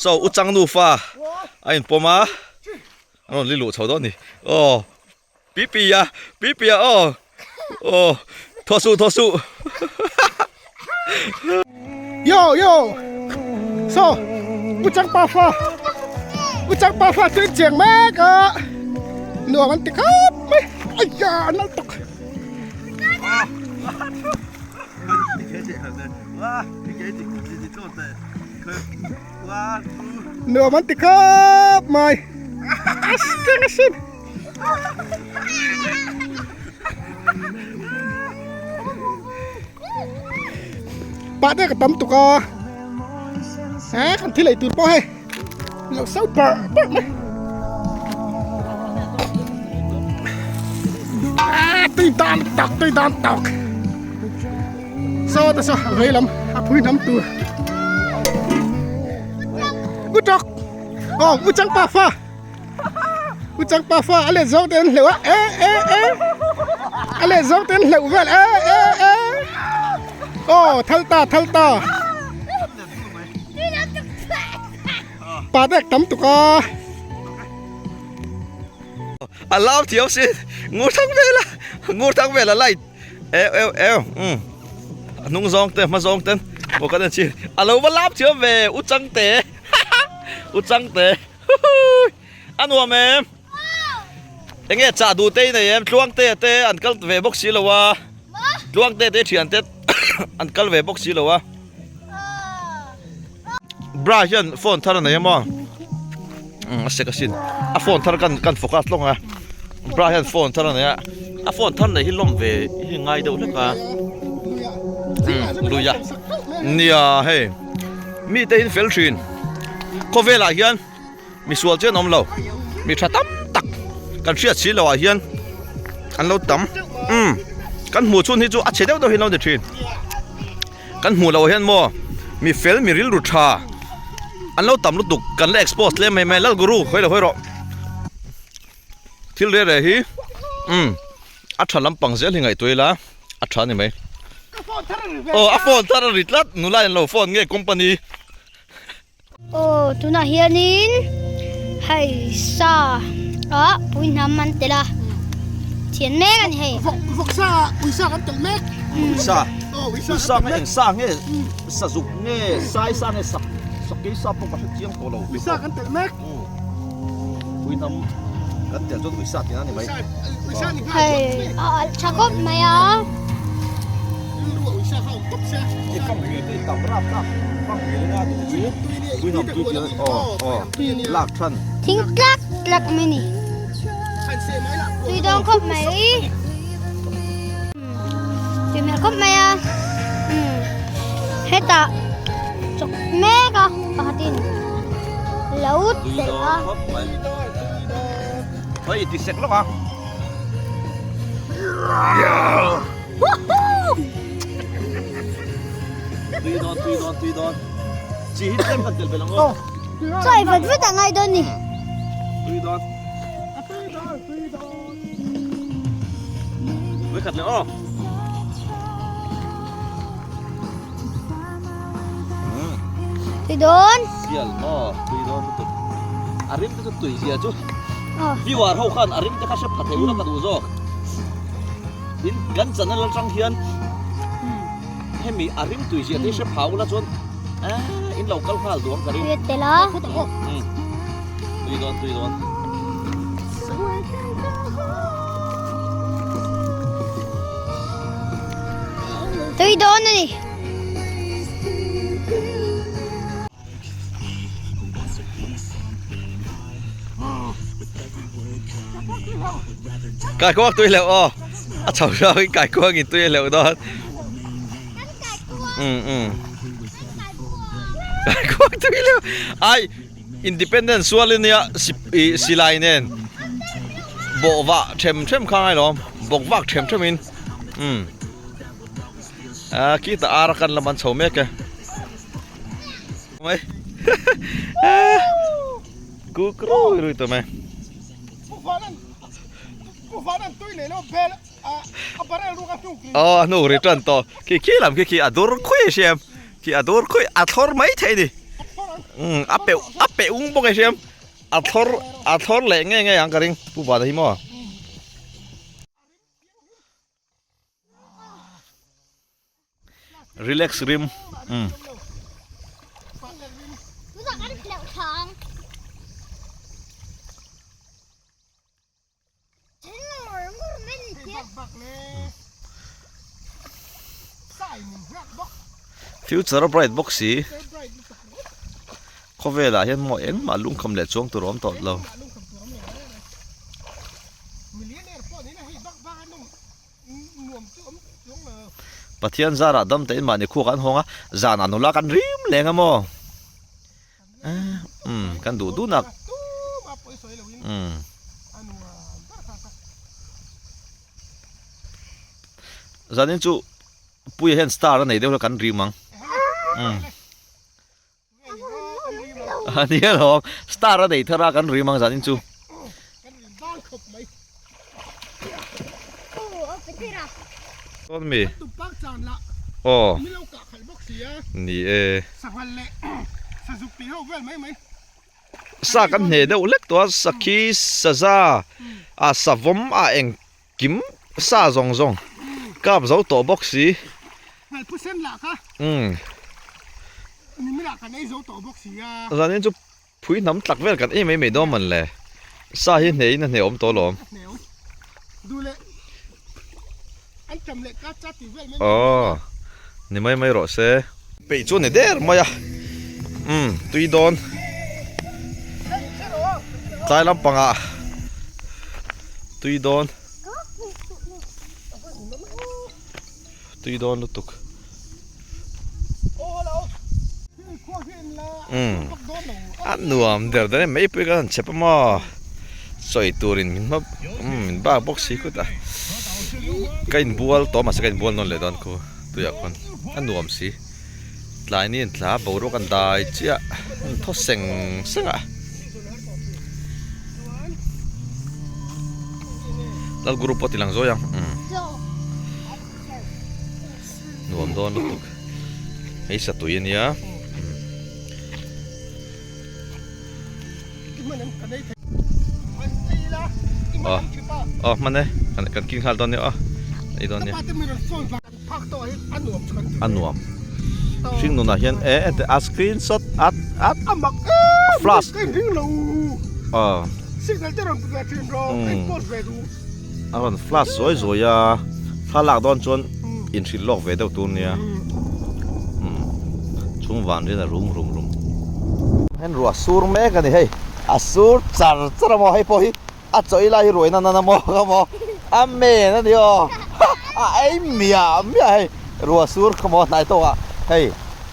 So u chang nufa a inpawm a an rawn li luh chho dawn a ni aw Pipia Pipia aw aw thaw suh thaw suh Yo yo so u chang pa fa u chang pa fa chu in cheng mek a nuam an ti khawp mai aiya an lal tawk. Nuam an ti khawp mai a cheng asin. Pah te ka tam tuk a he kan thil ei tur pawh hei lo so par par mai a tui dan tak tui dan tak saw te saw a vei lam a phui hnam tur u tawk aw u chang pa fa U chang pa fa a let zawk te an hleuh a e e e a let zawk te an hleuh vel e e e aw thal ta thal ta pa dek tam tuk a a lau thiam si ngur thang vela ngur thang vela light eu eu eu um hnung zawng te hma zawng ten aw kan en chi a lo va lam thiam ve u chang te u chang te A nuam em? Enge chah duh te i nei em? Tluangte te an kal ve bawk si lo a. Tluangte te thian te an kal ve bawk si lo a. Bra hian phone thar a nei emaw? Um a sek asin. A phone thar kan kan focus lawng a. Bra hian phone thar a nei a. A phone thar nei hi lawm ve hi ngai deuh hlek a. Um lui a. Nia hei. Mi te in fel thin. Khawvelah hian misual chu an awm lo. Mi tha tam tak kan hriat si loh ah hian an lo tam. Umm kan hmuh chhun hi chu a chhe deuh deuh hi an lo ni thin. Kan hmuh loh ah hian maw mi fel mi rilru tha an lo tam lutuk kan la expose hle mai mai Lalguru hawi lo hawi rawh. Thil reh reh hi umm a tha lampang zel hi ngaihtuah ila a tha a ni mai. Aw a phone thar a ri tlat nula in lo phone nge company. Aw tunah hianin hei sa ah pui hnam an telh a thian mek a ni hei. Vawk sa uisa kan telh mek. Uisa uisa nge eng sa nge sazuk nge sai sa nge sak sakei sa pawh ka hre chiang tawh lo. Uisa kan telh mek. Pui hnam kan tel chuan uisa tih a ni mai. Hei a alh tha khawp mai a. Thing tlak tlak mai ni. Tui dawn khawp mai. Tui hmel khawp mai a. Hetah chawk mek a pakhatin lo telh a. Hei ti sek lawk a. Tui dawn tui dawn tui dawn. Chi hi tlem kan tel belh ang aw. Chaw vat vat a ngai dawn ni. Tui dawn. Với thật nữa Tui dawn. Sial maw tui dawn lutuk. A rim te chu tui zia chu. Viewer ho khan a rim te kha hre pha thei ula ka duh zawk. Tin kan channel atang hian hemi a rim tui zia te hre pha ula chuan in lo kal nghal duang ka ring. Tel a. Tui dawn tui dawn. Tui dawn a ni. Kai kuak tui leuh aw. A chho rau in kai kuak in tui leuh dawn. Um um. Kai kuak tui leuh. Ai Independence sual ania silai nen bawh vah them them kha ngai lo bawk vak them them in um a khi ta ar kan lam an chho mek e mai ku kru rui to mai aw a hnuk return tawh khi khi lam khi khi a dur khui a hriam khi a dur khui a thlawr mai thei a ni. Umm a peuh a peh ung bawk e hriam a thlawr a thlawr leh ngei ngei ang ka ring Pu Vana hi maw. Relax rim umm. Future a bright bawk si khawvelah hian maw engmah lungkham leh chuang tur a awm tawh lo. Pathian zarah dam tein mahni khuak an hawng a, zanah nula kan rim leng a maw? Umm kan duh duh nak. Umm. Zanin chu Puia hian star a nei deuh la kan rim ang. Umm. A ni alawm, star a nei thar a kan rim ang zanin chu. Dawn mi? Aw. Ni e. Sa kan hne deuh hlek tawh a, sakhi, saza, a savawm a engkim sa zawng zawng kap zo tawh bawk si. Umm. Zanin chu Phui hnam tlak vel kan ei mai mai dawn man le. Sa hi hneh in a hneh awm tawh alawm. Aw ni mai mai rawh se. Peih chu a ni der mai a. Umm tui dawn. Tlai lampangah tui dawn. Tui dawn lutuk. Umm a nuam der der em mai pui ka han chep a maw sawi turin min hma umm min bak bawk si kut a ka inbual tawh mahse ka inbual nawn leh dawn khu tuiah khawn a nuam si tlai ni an tla boruak an dai chiah an thaw seng seng a lal guru pawh a ti lang zawi ang umm. Nuam dawn lutuk. Hei satui a nia. Aw aw hman e kan king nghal dawn nia aw ei dawn nia. A nuam. Hring nunah hian e ente a screenshot at at flash. Aw. A rawn flash zuai zuai a, thla lak dawn chuan inhrilh lawk ve deuh tur nia. Umm chhung van rian a rum rum rum. Hen ruah sur mek a ni hei, a sur char char a maw hei pawh hi a chawi lai hi ruai nan a maw ka maw a men a ni aw a ei miah miah hei ruah sur kha maw hnai tawk ah hei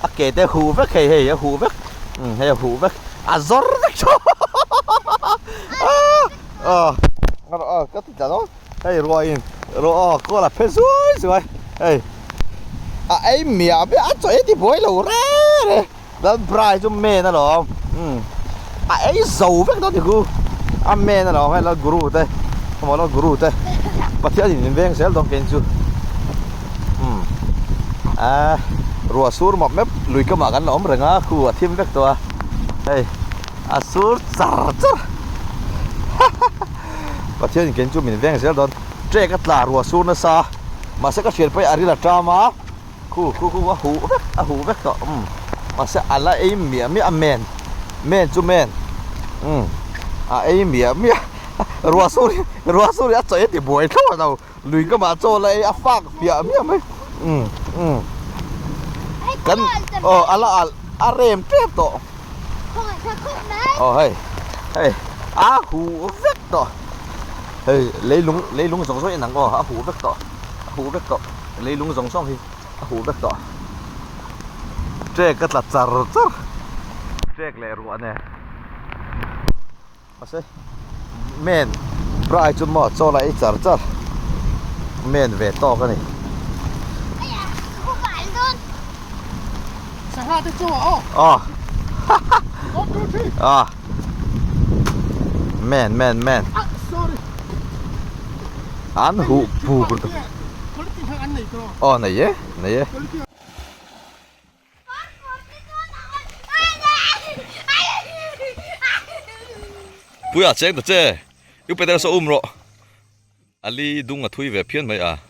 a ke te huh vek hei hei a huh vek umm hei a huh vek a zawr vek tawh Aw aw ka ti tla dawn hei ruahin ruah aw kawl a phe zuai zuai hei a ei miah miah a chaw ei ti buai lo re re chuan bra hi chu men alawm umm a ei zo vek dawn ni ku a men alawm hei lal guru te emaw lal guru te pathian in min veng zel dawn kein chu umm a ruah sur map map lui kamah kan la awm reng a khu a thim vek tawh a hei. A sur char char Pathian in keng chu min veng zel dawn trek a tla ruah sur nasa mahse ka hriat pawh a ril a ṭam a khu khu khu a huh vek a huh vek tawh umm mahse a la ei miah miah a men men chu men umm a ei miah miah ruah sur hi ruah sur hi a chawi a ti buai thlawt lo lui ka mah chaw la ei a fak miah miah mai umm umm kan aw a la alh a rem tep tawh. Aw hei hei a huh vek tawh hei leilung leilung zawng zawng in ang aw a huh vek tawh a huh vek tawh leilung zawng zawng hi a huh vek tawh trek a tla char char trek leh ruah nen mahse men bra chu maw chaw la ei char char men ve tawk a ni. Aw aw men men men an huh puk lutuk aw nei e nei e. Puia cheng ta che. U Petera saw um rawh. A li dung a thui ve phian mai a.